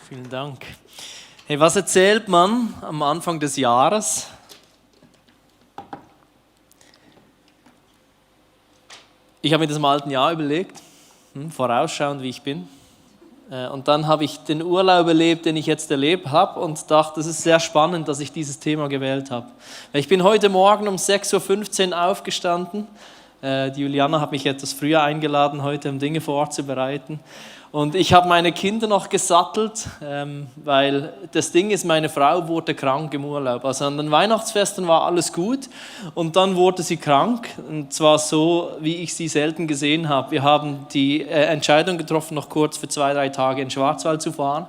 Vielen Dank. Hey, was erzählt man am Anfang des Jahres? Ich habe mir das im alten Jahr überlegt, vorausschauend wie ich bin. Und dann habe ich den Urlaub erlebt, den ich jetzt erlebt habe und dachte, es ist sehr spannend, dass ich dieses Thema gewählt habe. Ich bin heute Morgen um 6.15 Uhr aufgestanden. Die Juliana hat mich etwas früher eingeladen, heute um Dinge vorzubereiten. Und ich habe meine Kinder noch gesattelt, weil das Ding ist, meine Frau wurde krank im Urlaub. Also an den Weihnachtsfesten war alles gut und dann wurde sie krank. Und zwar so, wie ich sie selten gesehen habe. Wir haben die Entscheidung getroffen, noch kurz für 2-3 Tage in den Schwarzwald zu fahren.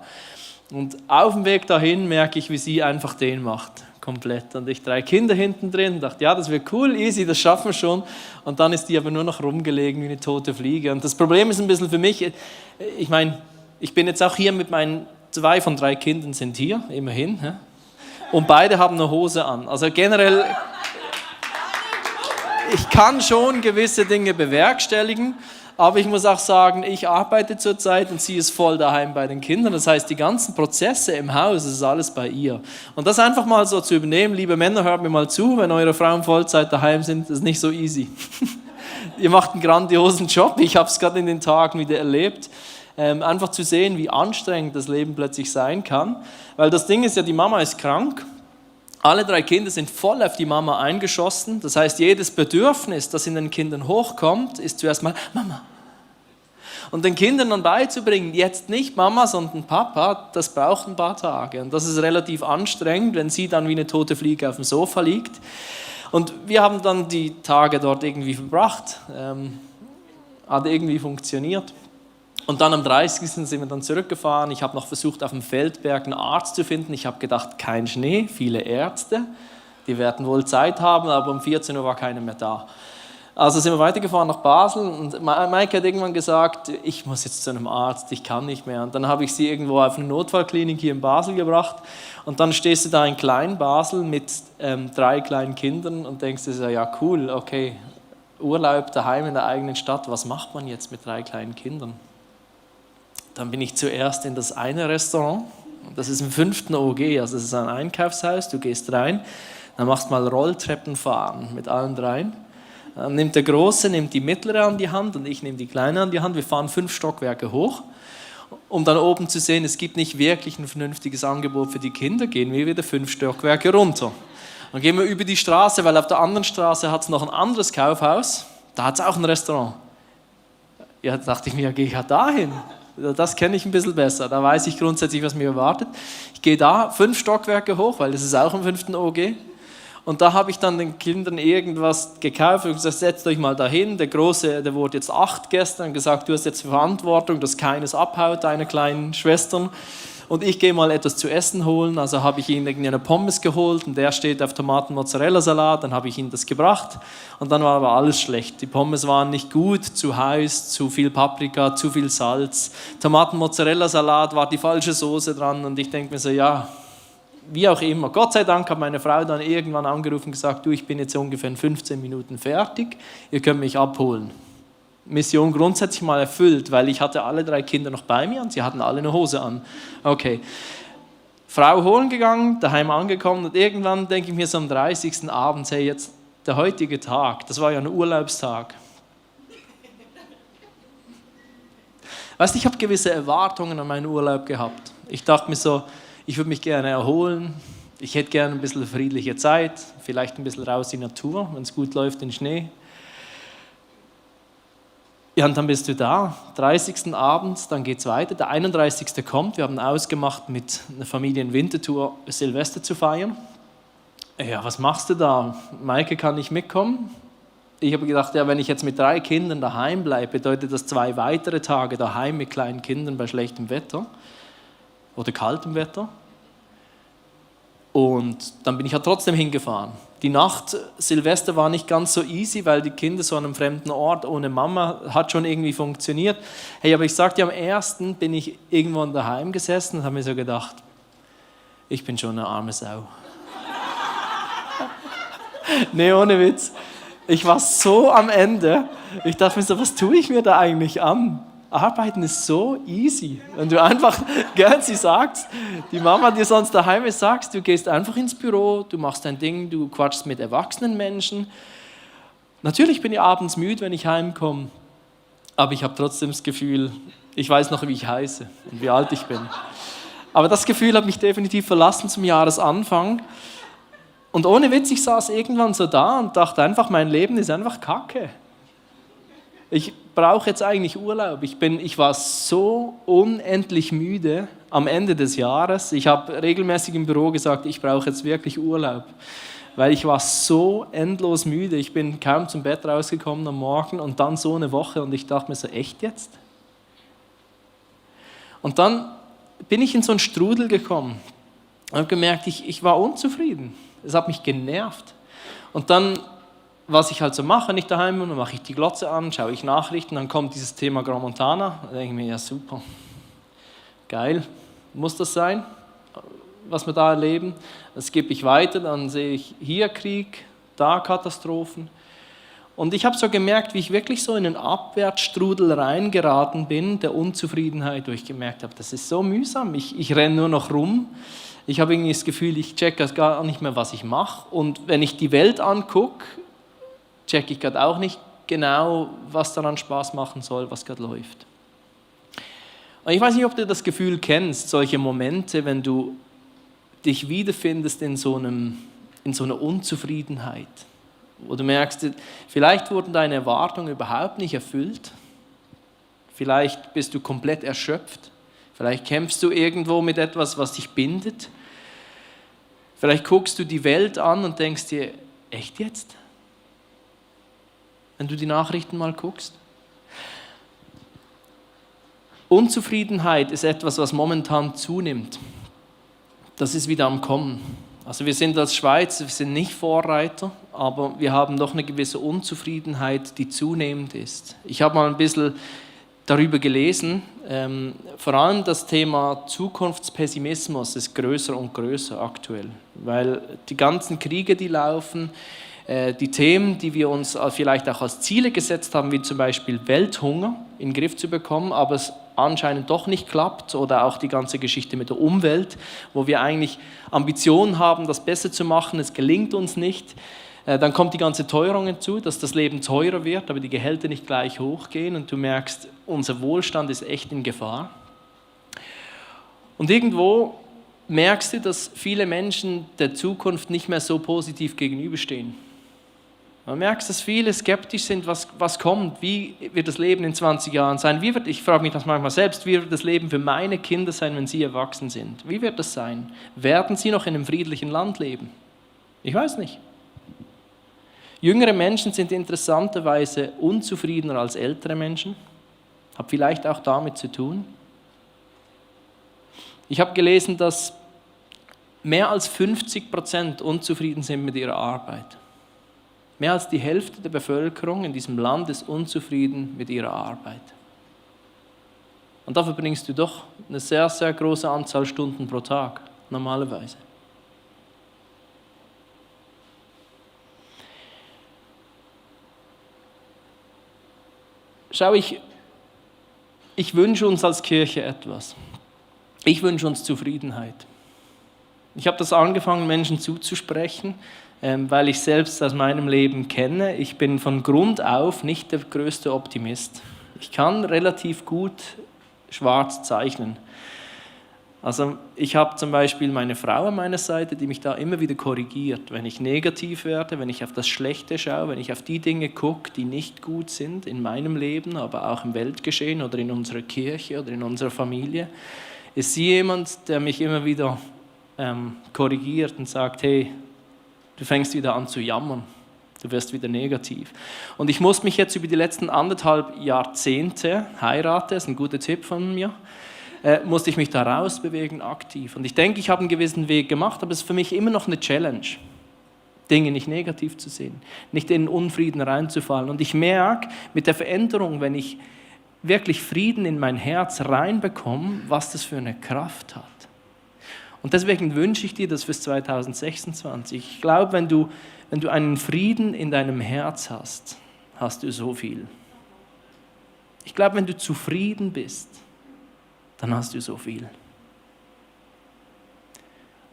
Und auf dem Weg dahin merke ich, wie sie einfach den macht. Komplett. Und ich 3 Kinder hinten drin und dachte, ja, das wird cool, easy, das schaffen wir schon. Und dann ist die aber nur noch rumgelegen wie eine tote Fliege. Und das Problem ist ein bisschen für mich, ich meine, ich bin jetzt auch hier mit meinen 2 von 3 Kindern sind hier, immerhin. Und beide haben eine Hose an. Also generell, ich kann schon gewisse Dinge bewerkstelligen, aber ich muss auch sagen, ich arbeite zurzeit und sie ist voll daheim bei den Kindern. Das heißt, die ganzen Prozesse im Haus, das ist alles bei ihr. Und das einfach mal so zu übernehmen, liebe Männer, hört mir mal zu, wenn eure Frauen Vollzeit daheim sind, das ist nicht so easy. Ihr macht einen grandiosen Job, ich habe es gerade in den Tagen wieder erlebt. Einfach zu sehen, wie anstrengend das Leben plötzlich sein kann. Weil das Ding ist ja, die Mama ist krank. Alle 3 Kinder sind voll auf die Mama eingeschossen. Das heißt, jedes Bedürfnis, das in den Kindern hochkommt, ist zuerst mal Mama. Und den Kindern dann beizubringen, jetzt nicht Mama, sondern Papa, das braucht ein paar Tage. Und das ist relativ anstrengend, wenn sie dann wie eine tote Fliege auf dem Sofa liegt. Und wir haben dann die Tage dort irgendwie verbracht. Hat irgendwie funktioniert. Und dann am 30. sind wir dann zurückgefahren. Ich habe noch versucht, auf dem Feldberg einen Arzt zu finden. Ich habe gedacht, kein Schnee, viele Ärzte. Die werden wohl Zeit haben, aber um 14 Uhr war keiner mehr da. Also sind wir weitergefahren nach Basel und Maike hat irgendwann gesagt, ich muss jetzt zu einem Arzt, ich kann nicht mehr. Und dann habe ich sie irgendwo auf eine Notfallklinik hier in Basel gebracht. Und dann stehst du da in Klein-Basel mit 3 kleinen Kindern und denkst dir so, ja cool, okay, Urlaub daheim in der eigenen Stadt, was macht man jetzt mit 3 kleinen Kindern? Dann bin ich zuerst in das eine Restaurant, das ist im 5. OG, also das ist ein Einkaufshaus, du gehst rein, dann machst du mal Rolltreppen fahren mit allen 3. Dann nimmt der Große, nimmt die Mittlere an die Hand und ich nehme die Kleine an die Hand, wir fahren 5 Stockwerke hoch, um dann oben zu sehen, es gibt nicht wirklich ein vernünftiges Angebot für die Kinder, gehen wir wieder 5 Stockwerke runter. Dann gehen wir über die Straße, weil auf der anderen Straße hat es noch ein anderes Kaufhaus, da hat es auch ein Restaurant. Ja, da dachte ich mir, gehe ich ja dahin. Das kenne ich ein bisschen besser, da weiß ich grundsätzlich, was mir erwartet. Ich gehe da 5 Stockwerke hoch, weil das ist auch im 5. OG. Und da habe ich dann den Kindern irgendwas gekauft und gesagt, setzt euch mal dahin. Der Große, der wurde jetzt 8 gestern, gesagt, du hast jetzt Verantwortung, dass keines abhaut, deine kleinen Schwestern. Und ich gehe mal etwas zu essen holen, also habe ich ihm eine Pommes geholt und der steht auf Tomaten-Mozzarella-Salat, dann habe ich ihm das gebracht und dann war aber alles schlecht. Die Pommes waren nicht gut, zu heiß, zu viel Paprika, zu viel Salz. Tomaten-Mozzarella-Salat war die falsche Soße dran und ich denke mir so, ja, wie auch immer. Gott sei Dank hat meine Frau dann irgendwann angerufen und gesagt, du, ich bin jetzt ungefähr in 15 Minuten fertig, ihr könnt mich abholen. Mission grundsätzlich mal erfüllt, weil ich hatte alle 3 Kinder noch bei mir und sie hatten alle eine Hose an. Okay, Frau holen gegangen, daheim angekommen und irgendwann denke ich mir so am 30. Abend, hey, jetzt der heutige Tag, das war ja ein Urlaubstag. Weißt du, ich habe gewisse Erwartungen an meinen Urlaub gehabt. Ich dachte mir so, ich würde mich gerne erholen, ich hätte gerne ein bisschen friedliche Zeit, vielleicht ein bisschen raus in die Natur, wenn es gut läuft, in den Schnee. Ja, und dann bist du da, 30. Abend, dann geht es weiter, der 31. kommt, wir haben ausgemacht, mit einer Familie in Winterthur Silvester zu feiern. Ja, was machst du da? Maike kann nicht mitkommen. Ich habe gedacht, ja, wenn ich jetzt mit 3 Kindern daheim bleibe, bedeutet das 2 weitere Tage daheim mit kleinen Kindern bei schlechtem Wetter oder kaltem Wetter. Und dann bin ich ja trotzdem hingefahren. Die Nacht Silvester war nicht ganz so easy, weil die Kinder so an einem fremden Ort ohne Mama hat schon irgendwie funktioniert. Hey, aber ich sagte, am 1. bin ich irgendwann daheim gesessen und habe mir so gedacht, ich bin schon eine arme Sau. Nee, ohne Witz. Ich war so am Ende. Ich dachte mir so, was tue ich mir da eigentlich an? Arbeiten ist so easy. Wenn du einfach, gell, sie sagt, die Mama dir sonst daheim ist, sagst, du gehst einfach ins Büro, du machst dein Ding, du quatschst mit erwachsenen Menschen. Natürlich bin ich abends müde, wenn ich heimkomme, aber ich habe trotzdem das Gefühl, ich weiß noch, wie ich heiße und wie alt ich bin. Aber das Gefühl hat mich definitiv verlassen zum Jahresanfang. Und ohne Witz, ich saß irgendwann so da und dachte einfach, mein Leben ist einfach Kacke. Ich brauche jetzt eigentlich Urlaub. Ich war so unendlich müde am Ende des Jahres. Ich habe regelmäßig im Büro gesagt, ich brauche jetzt wirklich Urlaub. Weil ich war so endlos müde. Ich bin kaum zum Bett rausgekommen am Morgen und dann so eine Woche und ich dachte mir so, echt jetzt? Und dann bin ich in so einen Strudel gekommen und habe gemerkt, ich war unzufrieden. Es hat mich genervt. Und dann, was ich halt so mache, wenn ich daheim bin, dann mache ich die Glotze an, schaue ich Nachrichten, dann kommt dieses Thema Grand Montana. Da denke ich mir, ja super, geil, muss das sein, was wir da erleben? Das gebe ich weiter, dann sehe ich hier Krieg, da Katastrophen. Und ich habe so gemerkt, wie ich wirklich so in einen Abwärtsstrudel reingeraten bin, der Unzufriedenheit, wo ich gemerkt habe, das ist so mühsam, ich renne nur noch rum. Ich habe irgendwie das Gefühl, ich checke gar nicht mehr, was ich mache. Und wenn ich die Welt angucke, checke ich gerade auch nicht genau, was daran Spaß machen soll, was gerade läuft. Und ich weiß nicht, ob du das Gefühl kennst, solche Momente, wenn du dich wiederfindest in so einer Unzufriedenheit, wo du merkst, vielleicht wurden deine Erwartungen überhaupt nicht erfüllt, vielleicht bist du komplett erschöpft, vielleicht kämpfst du irgendwo mit etwas, was dich bindet, vielleicht guckst du die Welt an und denkst dir, echt jetzt? Wenn du die Nachrichten mal guckst. Unzufriedenheit ist etwas, was momentan zunimmt. Das ist wieder am Kommen. Also wir sind als Schweiz, wir sind nicht Vorreiter, aber wir haben doch eine gewisse Unzufriedenheit, die zunehmend ist. Ich habe mal ein bisschen darüber gelesen, vor allem das Thema Zukunftspessimismus ist größer und größer aktuell, weil die ganzen Kriege, die laufen, die Themen, die wir uns vielleicht auch als Ziele gesetzt haben, wie zum Beispiel Welthunger in den Griff zu bekommen, aber es anscheinend doch nicht klappt, oder auch die ganze Geschichte mit der Umwelt, wo wir eigentlich Ambitionen haben, das besser zu machen, es gelingt uns nicht. Dann kommt die ganze Teuerung hinzu, dass das Leben teurer wird, aber die Gehälter nicht gleich hochgehen und du merkst, unser Wohlstand ist echt in Gefahr. Und irgendwo merkst du, dass viele Menschen der Zukunft nicht mehr so positiv gegenüberstehen. Man merkt, dass viele skeptisch sind, was kommt, wie wird das Leben in 20 Jahren sein, ich frage mich das manchmal selbst, wie wird das Leben für meine Kinder sein, wenn sie erwachsen sind? Wie wird das sein? Werden sie noch in einem friedlichen Land leben? Ich weiß nicht. Jüngere Menschen sind interessanterweise unzufriedener als ältere Menschen, hat vielleicht auch damit zu tun. Ich habe gelesen, dass mehr als 50% unzufrieden sind mit ihrer Arbeit. Mehr als die Hälfte der Bevölkerung in diesem Land ist unzufrieden mit ihrer Arbeit. Und dafür verbringst du doch eine sehr, sehr große Anzahl Stunden pro Tag, normalerweise. Schau, ich wünsche uns als Kirche etwas. Ich wünsche uns Zufriedenheit. Ich habe das angefangen, Menschen zuzusprechen, weil ich selbst aus meinem Leben kenne. Ich bin von Grund auf nicht der größte Optimist. Ich kann relativ gut schwarz zeichnen. Also ich habe zum Beispiel meine Frau an meiner Seite, die mich da immer wieder korrigiert, wenn ich negativ werde, wenn ich auf das Schlechte schaue, wenn ich auf die Dinge gucke, die nicht gut sind in meinem Leben, aber auch im Weltgeschehen oder in unserer Kirche oder in unserer Familie, ist sie jemand, der mich immer wieder korrigiert und sagt, hey, du fängst wieder an zu jammern, du wirst wieder negativ. Und ich muss mich jetzt über die letzten 1,5 Jahrzehnte, heirate, ist ein guter Tipp von mir, musste ich mich da rausbewegen, aktiv. Und ich denke, ich habe einen gewissen Weg gemacht, aber es ist für mich immer noch eine Challenge, Dinge nicht negativ zu sehen, nicht in den Unfrieden reinzufallen. Und ich merke mit der Veränderung, wenn ich wirklich Frieden in mein Herz reinbekomme, was das für eine Kraft hat. Und deswegen wünsche ich dir das fürs 2026. Ich glaube, wenn du einen Frieden in deinem Herz hast, hast du so viel. Ich glaube, wenn du zufrieden bist, dann hast du so viel.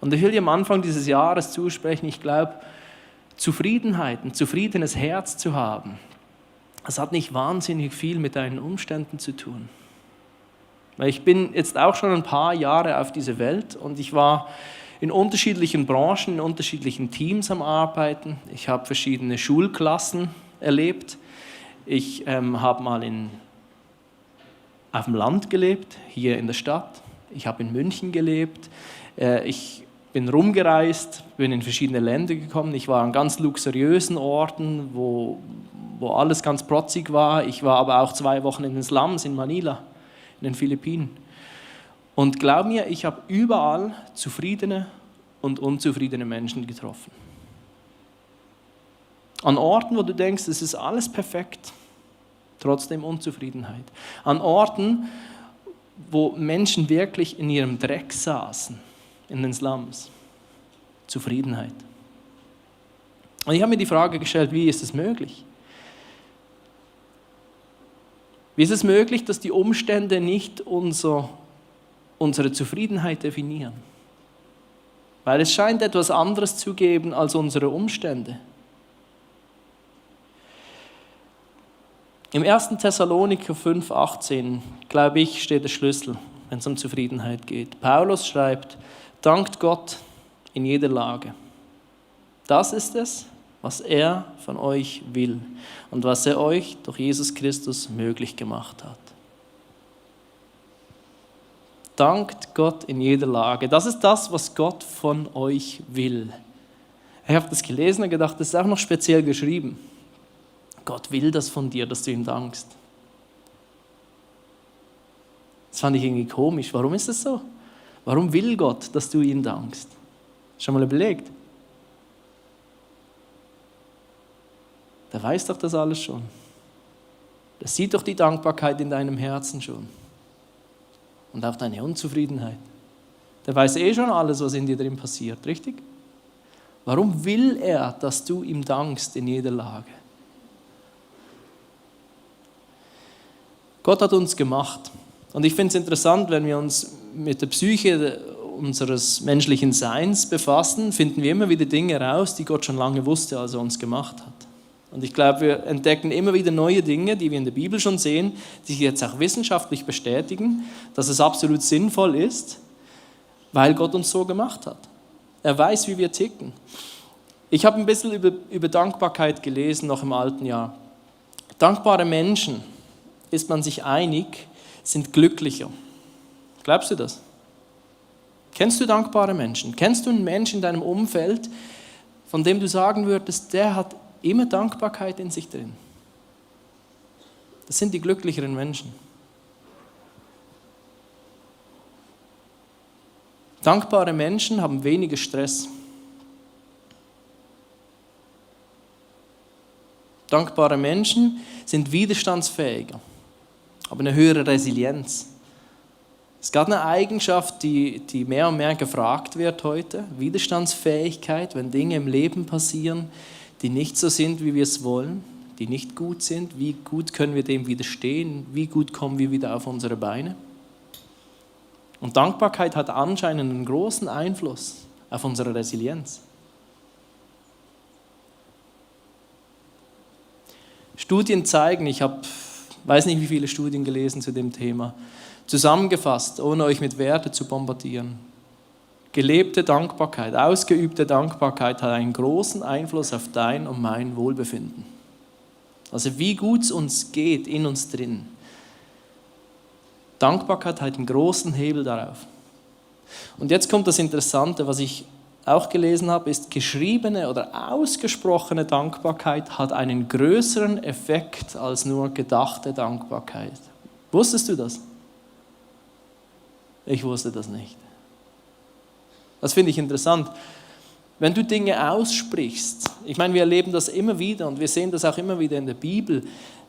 Und ich will dir am Anfang dieses Jahres zusprechen, ich glaube, Zufriedenheit, ein zufriedenes Herz zu haben, das hat nicht wahnsinnig viel mit deinen Umständen zu tun. Weil ich bin jetzt auch schon ein paar Jahre auf dieser Welt und ich war in unterschiedlichen Branchen, in unterschiedlichen Teams am Arbeiten. Ich habe verschiedene Schulklassen erlebt. Ich habe mal auf dem Land gelebt, hier in der Stadt. Ich habe in München gelebt. Ich bin rumgereist, bin in verschiedene Länder gekommen. Ich war an ganz luxuriösen Orten, wo alles ganz protzig war. Ich war aber auch 2 Wochen in den Slums in Manila, in den Philippinen. Und glaub mir, ich habe überall zufriedene und unzufriedene Menschen getroffen. An Orten, wo du denkst, es ist alles perfekt, trotzdem Unzufriedenheit. An Orten, wo Menschen wirklich in ihrem Dreck saßen, in den Slums, Zufriedenheit. Und ich habe mir die Frage gestellt, wie ist es möglich? Wie ist es möglich, dass die Umstände nicht unsere Zufriedenheit definieren? Weil es scheint etwas anderes zu geben als unsere Umstände. Im 1. Thessaloniker 5,18, glaube ich, steht der Schlüssel, wenn es um Zufriedenheit geht. Paulus schreibt, dankt Gott in jeder Lage. Das ist es, was er von euch will und was er euch durch Jesus Christus möglich gemacht hat. Dankt Gott in jeder Lage. Das ist das, was Gott von euch will. Ich habe das gelesen und gedacht, das ist auch noch speziell geschrieben. Gott will das von dir, dass du ihm dankst. Das fand ich irgendwie komisch. Warum ist das so? Warum will Gott, dass du ihm dankst? Schon mal überlegt? Der weiß doch das alles schon. Der sieht doch die Dankbarkeit in deinem Herzen schon. Und auch deine Unzufriedenheit. Der weiß schon alles, was in dir drin passiert, richtig? Warum will er, dass du ihm dankst in jeder Lage? Gott hat uns gemacht. Und ich finde es interessant, wenn wir uns mit der Psyche unseres menschlichen Seins befassen, finden wir immer wieder Dinge heraus, die Gott schon lange wusste, als er uns gemacht hat. Und ich glaube, wir entdecken immer wieder neue Dinge, die wir in der Bibel schon sehen, die sich jetzt auch wissenschaftlich bestätigen, dass es absolut sinnvoll ist, weil Gott uns so gemacht hat. Er weiß, wie wir ticken. Ich habe ein bisschen über Dankbarkeit gelesen, noch im alten Jahr. Dankbare Menschen, ist man sich einig, sind glücklicher. Glaubst du das? Kennst du dankbare Menschen? Kennst du einen Menschen in deinem Umfeld, von dem du sagen würdest, der hat immer Dankbarkeit in sich drin? Das sind die glücklicheren Menschen. Dankbare Menschen haben weniger Stress. Dankbare Menschen sind widerstandsfähiger, haben eine höhere Resilienz. Es gab eine Eigenschaft, die mehr und mehr gefragt wird heute, Widerstandsfähigkeit, wenn Dinge im Leben passieren, die nicht so sind, wie wir es wollen, die nicht gut sind, wie gut können wir dem widerstehen, wie gut kommen wir wieder auf unsere Beine. Und Dankbarkeit hat anscheinend einen großen Einfluss auf unsere Resilienz. Studien zeigen, ich weiß nicht, wie viele Studien gelesen zu dem Thema, zusammengefasst, ohne euch mit Werten zu bombardieren. Gelebte Dankbarkeit, ausgeübte Dankbarkeit hat einen großen Einfluss auf dein und mein Wohlbefinden. Also wie gut es uns geht in uns drin. Dankbarkeit hat einen großen Hebel darauf. Und jetzt kommt das Interessante, was ich auch gelesen habe, ist, geschriebene oder ausgesprochene Dankbarkeit hat einen größeren Effekt als nur gedachte Dankbarkeit. Wusstest du das? Ich wusste das nicht. Das finde ich interessant. Wenn du Dinge aussprichst, ich meine, wir erleben das immer wieder und wir sehen das auch immer wieder in der Bibel,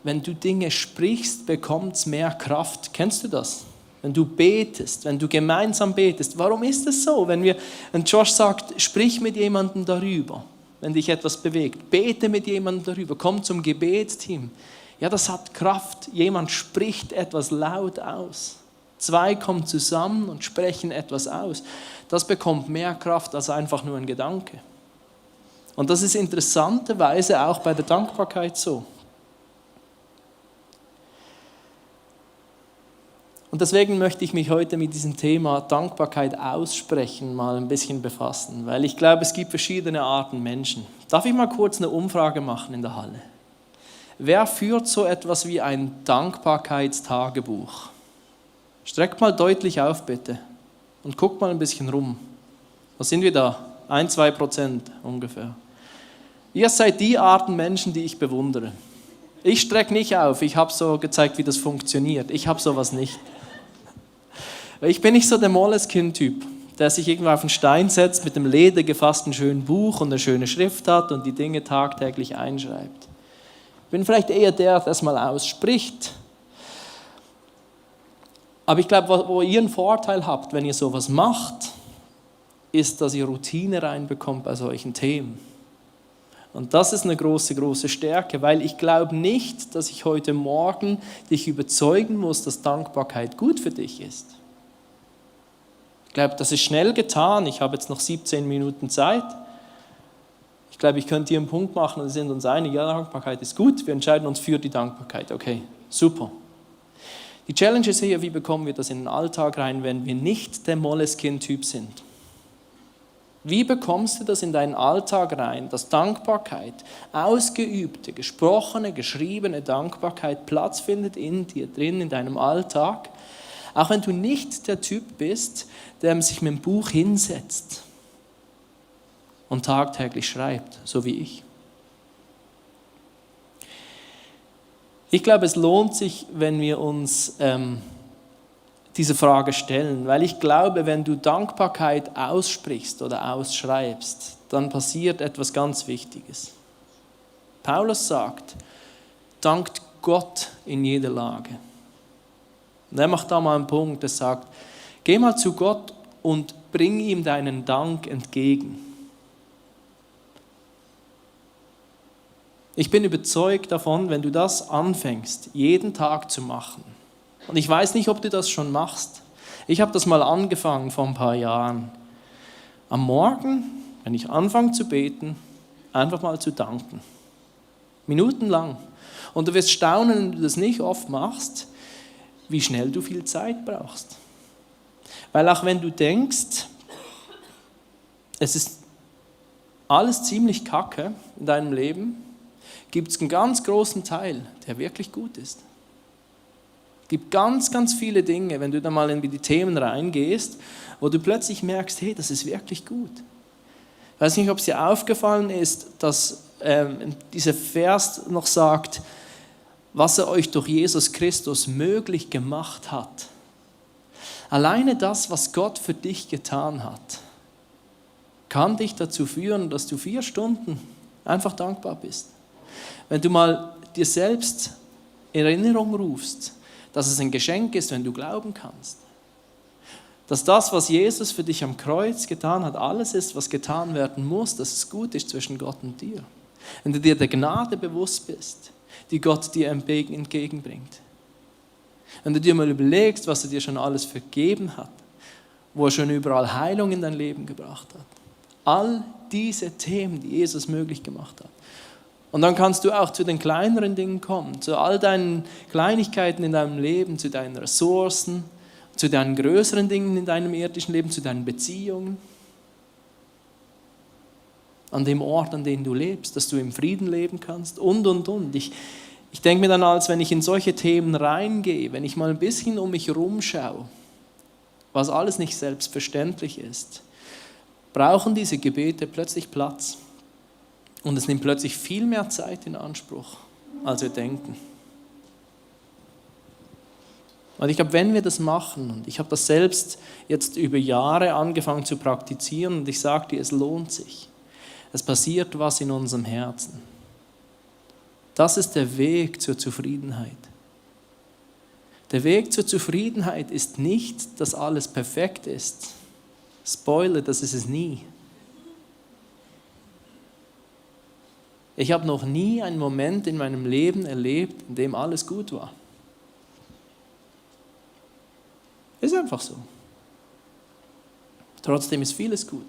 wenn du Dinge sprichst, bekommt es mehr Kraft. Kennst du das? Wenn du betest, wenn du gemeinsam betest. Warum ist es so? Wenn Josh sagt, sprich mit jemandem darüber, wenn dich etwas bewegt, bete mit jemandem darüber, komm zum Gebetsteam. Ja, das hat Kraft. Jemand spricht etwas laut aus. 2 kommen zusammen und sprechen etwas aus. Das bekommt mehr Kraft als einfach nur ein Gedanke. Und das ist interessanterweise auch bei der Dankbarkeit so. Und deswegen möchte ich mich heute mit diesem Thema Dankbarkeit aussprechen mal ein bisschen befassen, weil ich glaube, es gibt verschiedene Arten Menschen. Darf ich mal kurz eine Umfrage machen in der Halle? Wer führt so etwas wie ein Dankbarkeitstagebuch? Streckt mal deutlich auf, bitte. Und guckt mal ein bisschen rum. Was sind wir da? 1-2% ungefähr. Ihr seid die Arten Menschen, die ich bewundere. Ich strecke nicht auf. Ich habe so gezeigt, wie das funktioniert. Ich habe sowas nicht. Ich bin nicht so der Moleskine-Typ, der sich irgendwo auf einen Stein setzt, mit einem ledergefassten schönen Buch und eine schöne Schrift hat und die Dinge tagtäglich einschreibt. Ich bin vielleicht eher der das mal ausspricht. Aber ich glaube, wo ihr einen Vorteil habt, wenn ihr sowas macht, ist, dass ihr Routine reinbekommt bei solchen Themen. Und das ist eine große, große Stärke, weil ich glaube nicht, dass ich heute Morgen dich überzeugen muss, dass Dankbarkeit gut für dich ist. Ich glaube, das ist schnell getan. Ich habe jetzt noch 17 Minuten Zeit. Ich glaube, ich könnte hier einen Punkt machen und wir sind uns einig, ja, Dankbarkeit ist gut, wir entscheiden uns für die Dankbarkeit. Okay, super. Die Challenge ist hier, wie bekommen wir das in den Alltag rein, wenn wir nicht der Moleskine-Typ sind? Wie bekommst du das in deinen Alltag rein, dass Dankbarkeit, ausgeübte, gesprochene, geschriebene Dankbarkeit Platz findet in dir drin, in deinem Alltag, auch wenn du nicht der Typ bist, der sich mit dem Buch hinsetzt und tagtäglich schreibt, so wie ich. Ich glaube, es lohnt sich, wenn wir uns diese Frage stellen, weil ich glaube, wenn du Dankbarkeit aussprichst oder ausschreibst, dann passiert etwas ganz Wichtiges. Paulus sagt, dankt Gott in jeder Lage. Und er macht da mal einen Punkt, er sagt, geh mal zu Gott und bring ihm deinen Dank entgegen. Ich bin überzeugt davon, wenn du das anfängst, jeden Tag zu machen. Und ich weiß nicht, ob du das schon machst. Ich habe das mal angefangen vor ein paar Jahren. Am Morgen, wenn ich anfange zu beten, einfach mal zu danken. Minutenlang. Und du wirst staunen, wenn du das nicht oft machst, wie schnell du viel Zeit brauchst. Weil auch wenn du denkst, es ist alles ziemlich kacke in deinem Leben, gibt es einen ganz großen Teil, der wirklich gut ist. Es gibt ganz, ganz viele Dinge, wenn du da mal in die Themen reingehst, wo du plötzlich merkst, hey, das ist wirklich gut. Ich weiß nicht, ob es dir aufgefallen ist, dass dieser Vers noch sagt, was er euch durch Jesus Christus möglich gemacht hat. Alleine das, was Gott für dich getan hat, kann dich dazu führen, dass du 4 Stunden einfach dankbar bist. Wenn du mal dir selbst in Erinnerung rufst, dass es ein Geschenk ist, wenn du glauben kannst. Dass das, was Jesus für dich am Kreuz getan hat, alles ist, was getan werden muss, dass es gut ist zwischen Gott und dir. Wenn du dir der Gnade bewusst bist, die Gott dir entgegenbringt. Wenn du dir mal überlegst, was er dir schon alles vergeben hat, wo er schon überall Heilung in dein Leben gebracht hat. All diese Themen, die Jesus möglich gemacht hat. Und dann kannst du auch zu den kleineren Dingen kommen, zu all deinen Kleinigkeiten in deinem Leben, zu deinen Ressourcen, zu deinen größeren Dingen in deinem irdischen Leben, zu deinen Beziehungen, an dem Ort, an dem du lebst, dass du im Frieden leben kannst und. Ich denke mir dann, als wenn ich in solche Themen reingehe, wenn ich mal ein bisschen um mich herum schaue, was alles nicht selbstverständlich ist, brauchen diese Gebete plötzlich Platz. Und es nimmt plötzlich viel mehr Zeit in Anspruch, als wir denken. Und ich glaube, wenn wir das machen, und ich habe das selbst jetzt über Jahre angefangen zu praktizieren, und ich sage dir, es lohnt sich. Es passiert was in unserem Herzen. Das ist der Weg zur Zufriedenheit. Der Weg zur Zufriedenheit ist nicht, dass alles perfekt ist. Spoiler, das ist es nie. Ich habe noch nie einen Moment in meinem Leben erlebt, in dem alles gut war. Ist einfach so. Trotzdem ist vieles gut.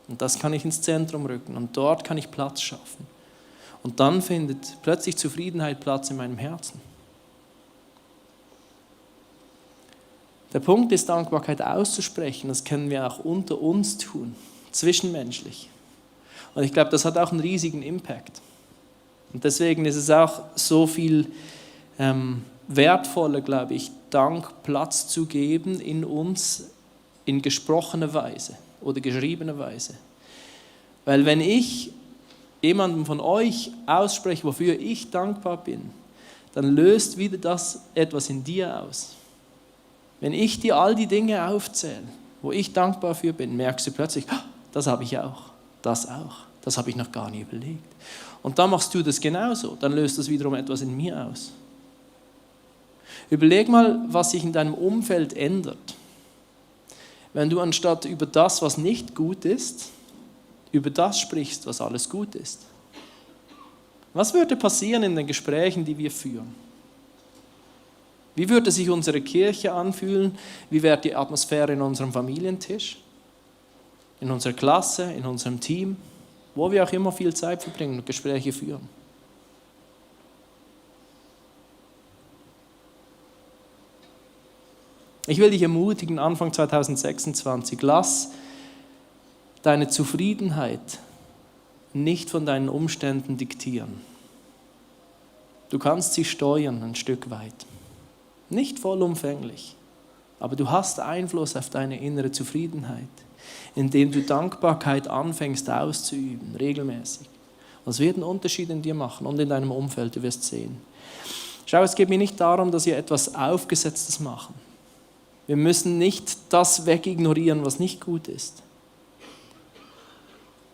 Und das kann ich ins Zentrum rücken und dort kann ich Platz schaffen. Und dann findet plötzlich Zufriedenheit Platz in meinem Herzen. Der Punkt ist, Dankbarkeit auszusprechen. Das können wir auch unter uns tun, zwischenmenschlich. Und ich glaube, das hat auch einen riesigen Impact. Und deswegen ist es auch so viel wertvoller, glaube ich, Dank Platz zu geben in uns in gesprochener Weise oder geschriebener Weise. Weil wenn ich jemandem von euch ausspreche, wofür ich dankbar bin, dann löst wieder das etwas in dir aus. Wenn ich dir all die Dinge aufzähle, wo ich dankbar für bin, merkst du plötzlich, das habe ich auch, das habe ich noch gar nicht überlegt. Und dann machst du das genauso, dann löst das wiederum etwas in mir aus. Überleg mal, was sich in deinem Umfeld ändert, wenn du anstatt über das, was nicht gut ist, über das sprichst, was alles gut ist. Was würde passieren in den Gesprächen, die wir führen? Wie würde sich unsere Kirche anfühlen? Wie wäre die Atmosphäre in unserem Familientisch? In unserer Klasse, in unserem Team? Wo wir auch immer viel Zeit verbringen und Gespräche führen. Ich will dich ermutigen, Anfang 2026, lass deine Zufriedenheit nicht von deinen Umständen diktieren. Du kannst sie steuern ein Stück weit. Nicht vollumfänglich, aber du hast Einfluss auf deine innere Zufriedenheit, indem du Dankbarkeit anfängst auszuüben, regelmäßig. Das wird einen Unterschied in dir machen und in deinem Umfeld, du wirst sehen. Schau, es geht mir nicht darum, dass wir etwas Aufgesetztes machen. Wir müssen nicht das wegignorieren, was nicht gut ist.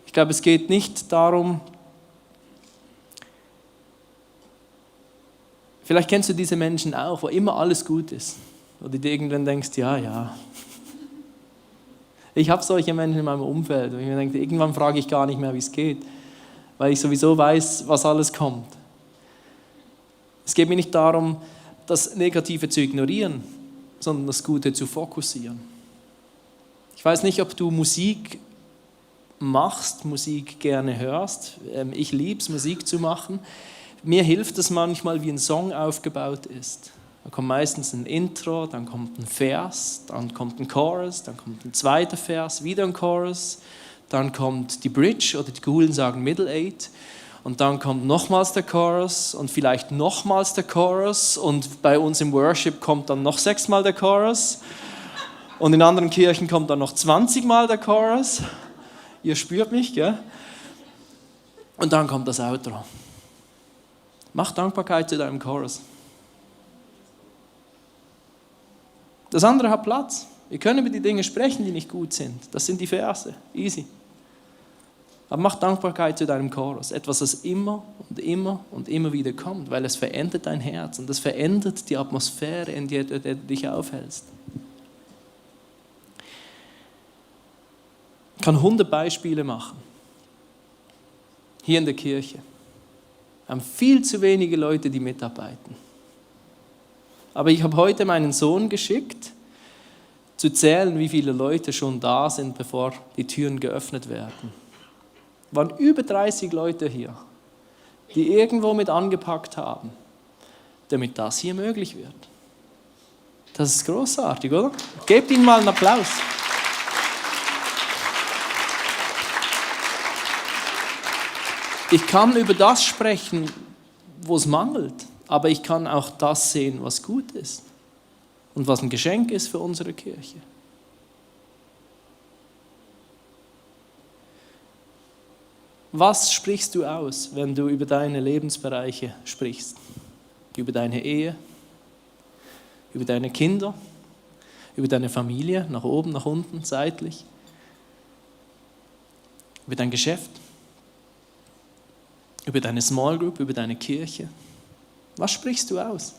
Ich glaube, es geht nicht darum, vielleicht kennst du diese Menschen auch, wo immer alles gut ist. Wo du dir irgendwann denkst, ja. Ich habe solche Menschen in meinem Umfeld. Und ich mir denke, irgendwann frage ich gar nicht mehr, wie es geht. Weil ich sowieso weiß, was alles kommt. Es geht mir nicht darum, das Negative zu ignorieren, sondern das Gute zu fokussieren. Ich weiß nicht, ob du Musik machst, Musik gerne hörst. Ich liebe es, Musik zu machen. Mir hilft es manchmal, wie ein Song aufgebaut ist. Da kommt meistens ein Intro, dann kommt ein Vers, dann kommt ein Chorus, dann kommt ein zweiter Vers, wieder ein Chorus, dann kommt die Bridge oder die Coolen sagen Middle Eight und dann kommt nochmals der Chorus und vielleicht nochmals der Chorus und bei uns im Worship kommt dann noch 6-mal der Chorus und in anderen Kirchen kommt dann noch 20-mal der Chorus. Ihr spürt mich, gell? Und dann kommt das Outro. Mach Dankbarkeit zu deinem Chorus. Das andere hat Platz. Wir können über die Dinge sprechen, die nicht gut sind. Das sind die Verse. Easy. Aber mach Dankbarkeit zu deinem Chorus. Etwas, das immer und immer und immer wieder kommt, weil es verändert dein Herz und es verändert die Atmosphäre, in der du dich aufhältst. Ich kann 100 Beispiele machen. Hier in der Kirche. Wir haben viel zu wenige Leute, die mitarbeiten. Aber ich habe heute meinen Sohn geschickt, zu zählen, wie viele Leute schon da sind, bevor die Türen geöffnet werden. Es waren über 30 Leute hier, die irgendwo mit angepackt haben, damit das hier möglich wird. Das ist großartig, oder? Gebt ihnen mal einen Applaus. Ich kann über das sprechen, wo es mangelt, aber ich kann auch das sehen, was gut ist und was ein Geschenk ist für unsere Kirche. Was sprichst du aus, wenn du über deine Lebensbereiche sprichst? Über deine Ehe, über deine Kinder, über deine Familie, nach oben, nach unten, seitlich, über dein Geschäft, über deine Small Group, über deine Kirche. Was sprichst du aus?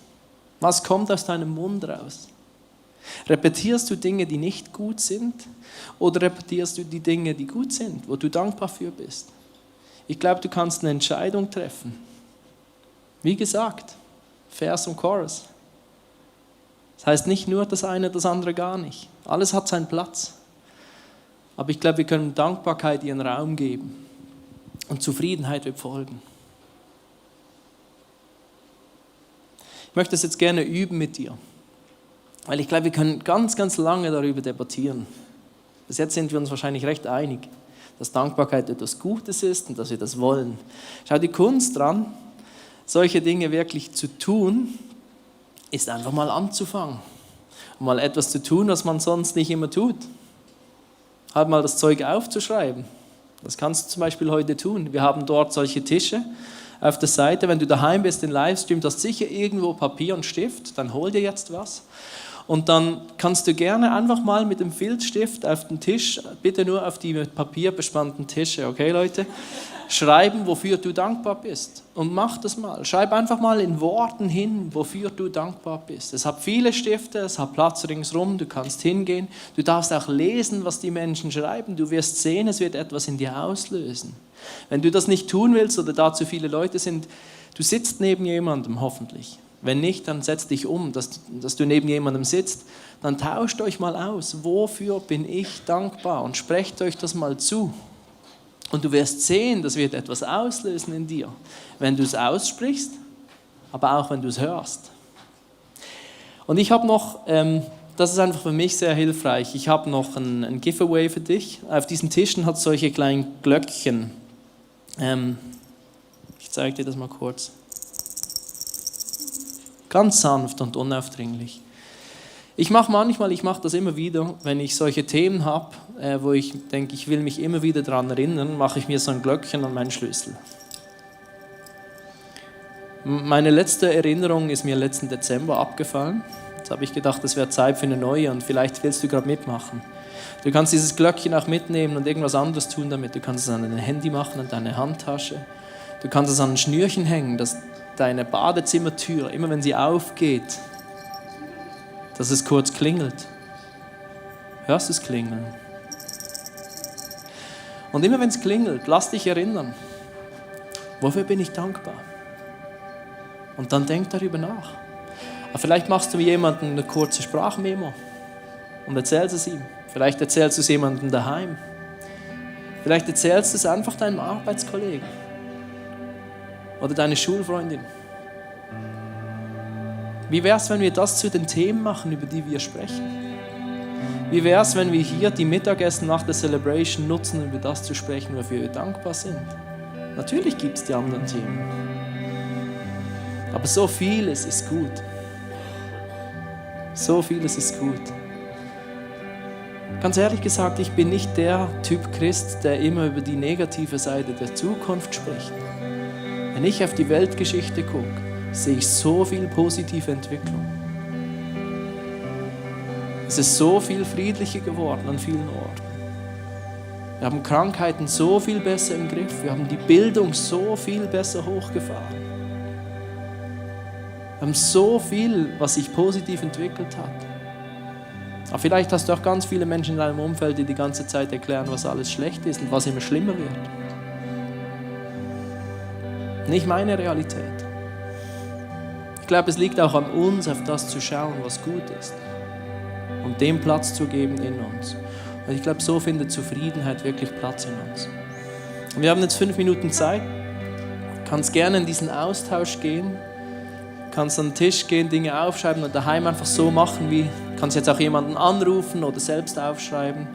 Was kommt aus deinem Mund raus? Repetierst du Dinge, die nicht gut sind, oder repetierst du die Dinge, die gut sind, wo du dankbar für bist? Ich glaube, du kannst eine Entscheidung treffen. Wie gesagt, Vers und Chorus. Das heißt nicht nur das eine, das andere gar nicht. Alles hat seinen Platz. Aber ich glaube, wir können Dankbarkeit ihren Raum geben. Und Zufriedenheit wird folgen. Ich möchte das jetzt gerne üben mit dir. Weil ich glaube, wir können ganz, ganz lange darüber debattieren. Bis jetzt sind wir uns wahrscheinlich recht einig, dass Dankbarkeit etwas Gutes ist und dass wir das wollen. Schau, die Kunst dran, solche Dinge wirklich zu tun, ist einfach mal anzufangen. Und mal etwas zu tun, was man sonst nicht immer tut. Halt mal das Zeug aufzuschreiben. Das kannst du zum Beispiel heute tun. Wir haben dort solche Tische auf der Seite. Wenn du daheim bist, den Livestream, du hast sicher irgendwo Papier und Stift, dann hol dir jetzt was. Und dann kannst du gerne einfach mal mit dem Filzstift auf den Tisch, bitte nur auf die mit Papier bespannten Tische, okay Leute, schreiben, wofür du dankbar bist. Und mach das mal. Schreib einfach mal in Worten hin, wofür du dankbar bist. Es hat viele Stifte, es hat Platz ringsrum, du kannst hingehen. Du darfst auch lesen, was die Menschen schreiben. Du wirst sehen, es wird etwas in dir auslösen. Wenn du das nicht tun willst oder da zu viele Leute sind, du sitzt neben jemandem hoffentlich. Wenn nicht, dann setz dich um, dass du neben jemandem sitzt. Dann tauscht euch mal aus, wofür bin ich dankbar und sprecht euch das mal zu. Und du wirst sehen, das wird etwas auslösen in dir, wenn du es aussprichst, aber auch wenn du es hörst. Und ich habe noch, das ist einfach für mich sehr hilfreich, ich habe noch ein Giveaway für dich. Auf diesen Tischen hat es solche kleinen Glöckchen. Ich zeige dir das mal kurz. Ganz sanft und unaufdringlich. Ich mache das immer wieder, wenn ich solche Themen habe, wo ich denke, ich will mich immer wieder daran erinnern, mache ich mir so ein Glöckchen an meinen Schlüssel. Meine letzte Erinnerung ist mir letzten Dezember abgefallen. Jetzt habe ich gedacht, es wäre Zeit für eine neue und vielleicht willst du gerade mitmachen. Du kannst dieses Glöckchen auch mitnehmen und irgendwas anderes tun damit. Du kannst es an dein Handy machen, an deine Handtasche. Du kannst es an ein Schnürchen hängen, dass deine Badezimmertür, immer wenn sie aufgeht, dass es kurz klingelt. Hörst du es klingeln? Und immer wenn es klingelt, lass dich erinnern, wofür bin ich dankbar? Und dann denk darüber nach. Aber vielleicht machst du jemandem eine kurze Sprachmemo und erzählst es ihm. Vielleicht erzählst du es jemandem daheim. Vielleicht erzählst du es einfach deinem Arbeitskollegen oder deine Schulfreundin. Wie wäre es, wenn wir das zu den Themen machen, über die wir sprechen? Wie wäre es, wenn wir hier die Mittagessen nach der Celebration nutzen, über das zu sprechen, wofür wir dankbar sind? Natürlich gibt es die anderen Themen. Aber so vieles ist gut. So vieles ist gut. Ganz ehrlich gesagt, ich bin nicht der Typ Christ, der immer über die negative Seite der Zukunft spricht. Wenn ich auf die Weltgeschichte gucke, sehe ich so viel positive Entwicklung. Es ist so viel friedlicher geworden an vielen Orten. Wir haben Krankheiten so viel besser im Griff. Wir haben die Bildung so viel besser hochgefahren. Wir haben so viel, was sich positiv entwickelt hat. Aber vielleicht hast du auch ganz viele Menschen in deinem Umfeld, die die ganze Zeit erklären, was alles schlecht ist und was immer schlimmer wird. Nicht meine Realität. Ich glaube, es liegt auch an uns, auf das zu schauen, was gut ist. Und dem Platz zu geben in uns. Und ich glaube, so findet Zufriedenheit wirklich Platz in uns. Und wir haben jetzt 5 Minuten Zeit. Du kannst gerne in diesen Austausch gehen. Du kannst an den Tisch gehen, Dinge aufschreiben und daheim einfach so machen, wie du kannst jetzt auch jemanden anrufen oder selbst aufschreiben.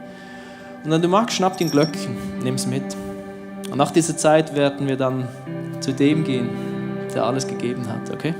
Und wenn du magst, schnapp dir ein Glöckchen, nimm es mit. Und nach dieser Zeit werden wir dann zu dem gehen, der alles gegeben hat, okay?